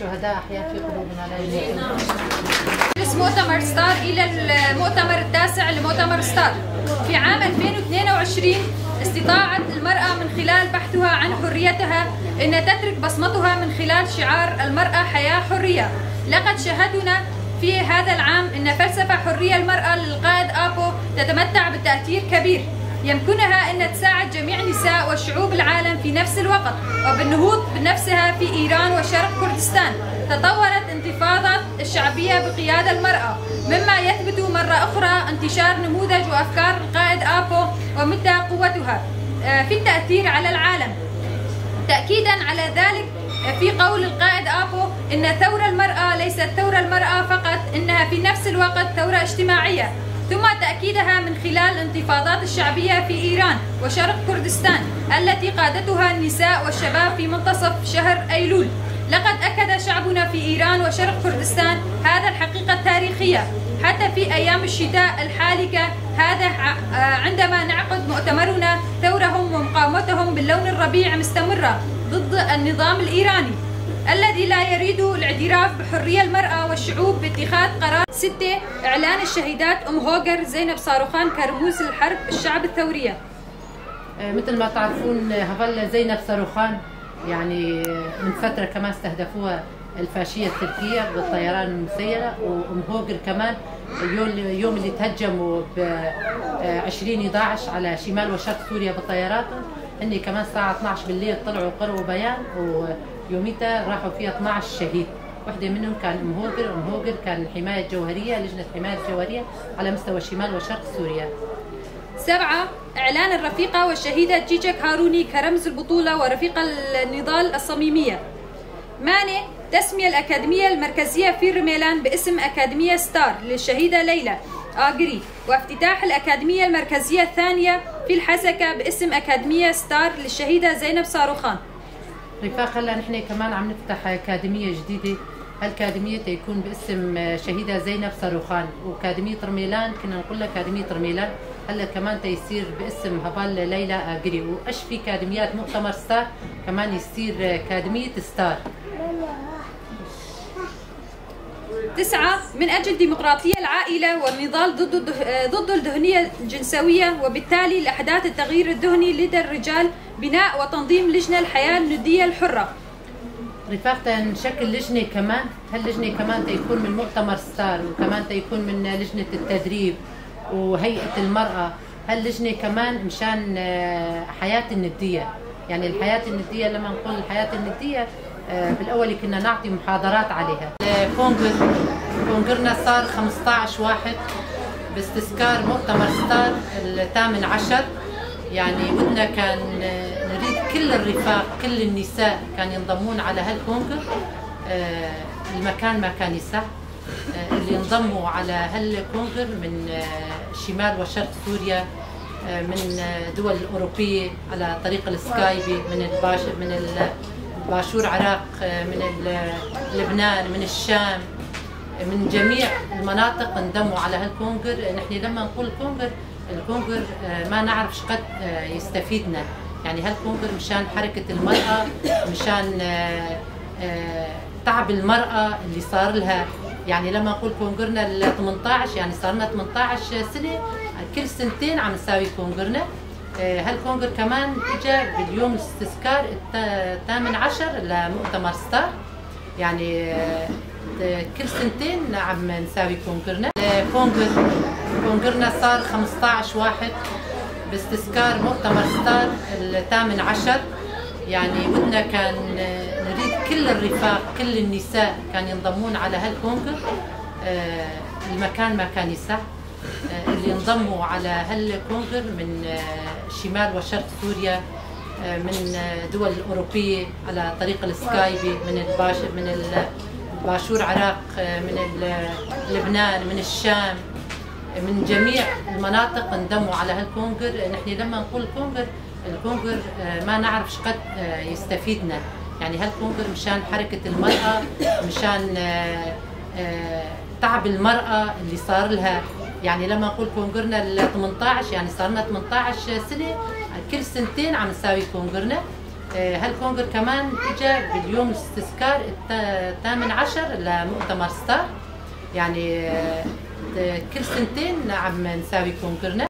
الشهداء أحياء في قلوبنا لا يموتون. مجلس مؤتمر ستار إلى المؤتمر التاسع لمؤتمر ستار. في عام 2022 استطاعت المرأة من خلال بحثها عن حريتها أن تترك بصمتها من خلال شعار المرأة حياة حرية. لقد شاهدنا في هذا العام أن فلسفة حرية المرأة للقائد آبو تتمتع بتأثير كبير، يمكنها أن تساعد جميع نساء وشعوب العالم في نفس الوقت وبالنهوض بنفسها في إيران وشرق كردستان. تطورت انتفاضة الشعبية بقيادة المرأة، مما يثبت مرة أخرى انتشار نموذج وأفكار القائد آبو ومدى قوتها في التأثير على العالم. تأكيدا على ذلك في قول القائد آبو إن ثورة المرأة ليست ثورة المرأة فقط، إنها في نفس الوقت ثورة اجتماعية، ثم تأكيدها من خلال الانتفاضات الشعبية في إيران وشرق كردستان التي قادتها النساء والشباب في منتصف شهر أيلول. لقد أكد شعبنا في إيران وشرق كردستان هذا الحقيقة التاريخية حتى في أيام الشتاء الحالكة هذا عندما نعقد مؤتمرنا ثورهم ومقاومتهم باللون الربيع مستمرة ضد النظام الإيراني الذي لا يريد الاعتراف بحرية المرأة والشعوب باتخاذ قرار. 6 إعلان الشهيدات أم هوجر زينب صاروخان كرموز الحرب الشعب الثورية. مثل ما تعرفون هفل زينب صاروخان يعني من فترة كمان استهدفوها الفاشية التركية بالطيران المسيرة، وأم هوجر كمان يوم اللي تهجموا ب 20/11 على شمال وشرق سوريا بطياراتهم، هني كمان الساعة 12 بالليل طلعوا قروا بيان، ويوميتها راحوا فيها 12 شهيد، وحدة منهم كان أم هوجر. أم هوجر كان الحماية الجوهرية، لجنة الحماية الجوهرية على مستوى شمال وشرق سوريا. 7 إعلان الرفيقة والشهيدة جيجك هاروني كرمز البطولة ورفيقة النضال الصميمية. 8 تسمية الأكاديمية المركزية في رميلان باسم أكاديمية ستار للشهيدة ليلى آجري، وافتتاح الأكاديمية المركزية الثانية في الحسكة باسم أكاديمية ستار للشهيدة زينب صاروخان. رفاق هلا نحن كمان عم نفتح أكاديمية جديدة، هالأكاديمية تيكون باسم شهيدة زينب صاروخان، وأكاديمية رميلان كنا نقول لها أكاديمية رميلان، هلا كمان تيصير باسم هبال ليلى آجري، وأش في أكاديميات مؤتمر ستار كمان يصير أكاديمية ستار. 9 من أجل ديمقراطية العائلة والنضال ضد الدهنية الجنسوية، وبالتالي لأحداث التغيير الدهني لدى الرجال، بناء وتنظيم لجنة الحياة الندية الحرة. رفاق نشكل لجنة كمان، هاللجنة كمان تيكون من مؤتمر ستار، وكمان تيكون من لجنة التدريب وهيئة المرأة. هاللجنة كمان مشان حياة الندية، يعني الحياة الندية لما نقول الحياة الندية بالأول كنا نعطي محاضرات عليها. كونجرنا صار 15 واحد باستذكار مؤتمر ستار 18، يعني ودنا كان نريد كل الرفاق كل النساء كان ينضمون على هالكونجر. المكان ما كان يسع، اللي انضموا على هالكونجر من شمال وشرق سوريا، من دول الأوروبية على طريق السكايبي، من باشور عراق، من لبنان، من الشام، من جميع المناطق انضموا على هالكونجر. نحن لما نقول كونجر، الكونجر ما نعرف شقد يستفيدنا، يعني هالكونجر مشان حركة المرأة، مشان تعب المرأة اللي صار لها. يعني لما نقول كونجرنا ال 18، يعني صار لنا 18 سنة، كل سنتين عم نساوي كونجرنا. هالكونجر كمان اجى باليوم الاستذكار 18 لمؤتمر ستار، يعني كل سنتين عم نساوي كونجرنا. كونجرنا صار 15 واحد باستذكار مؤتمر ستار 18، يعني ودنا كان نريد كل الرفاق كل النساء كان ينضمون على هالكونجر. المكان ما كان يسع، اللي انضموا على هالكونجر من شمال وشرق سوريا، من دول الأوروبية على طريق السكايبي، من باشور عراق، من لبنان، من الشام، من جميع المناطق انضموا على هالكونجر. نحن لما نقول كونجر، الكونجر ما نعرف شقد يستفيدنا، يعني هالكونجر مشان حركة المرأة، مشان تعب المرأة اللي صار لها. يعني لما نقول كونجرنا ال 18، يعني صار لنا 18 سنة، كل سنتين عم نساوي كونجرنا. هالكونغر كمان اجى باليوم الاستذكار 18 لمؤتمر ستار. يعني كل سنتين عم نساوي كونغرنا.